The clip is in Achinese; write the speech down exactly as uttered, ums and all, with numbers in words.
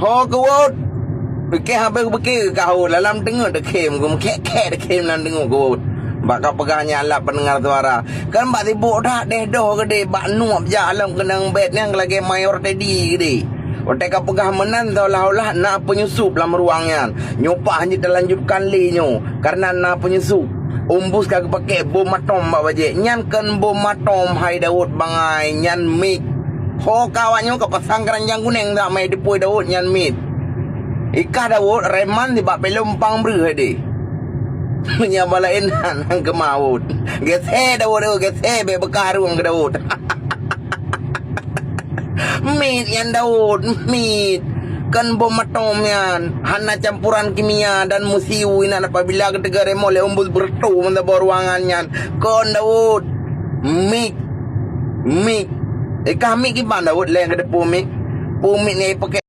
Ho keuwot. Oke, habéh beukeu ka ho dalam teungoh deukhem, geumeukek-kek deukhem lam teungoh keuwot. Bak ka peugah nyan lam pendengar suara. Kan bak sibuk that deh doh geude bak nueb jak lam keunong bed nyang lagée mayor tadi geude. Watée ka peugah meunan seolah-olah na penyusup lam ruang nyan. Nyoe pah jeuet talanjutkan lé nyoe karena na penyusup. Umbus ka geupakée bom atom bak bajée. Nyan kon bom atom hai Daud bangai, nyan mik. Ho ka awak nyoe ka pasang keuranjang guneng dak mai deupui Daud nyan mit. Ikah Daud reman nibak peulom pang breuh deh. Meunyoe balaén han keumawot. Gese Daud, oh, gese bek beukah rueng keu Daud. Mit nyan Daud, mit. Kon bom atom nyan, hana campuran kimia dan musiu inan apabila geuteuga remo lé umbus beureutoh meusaboh ruangan nyan. Kon Daud, mit, mit. Ikah mit kiban Daud lé keudeupeu mit. Peumit nyan ipake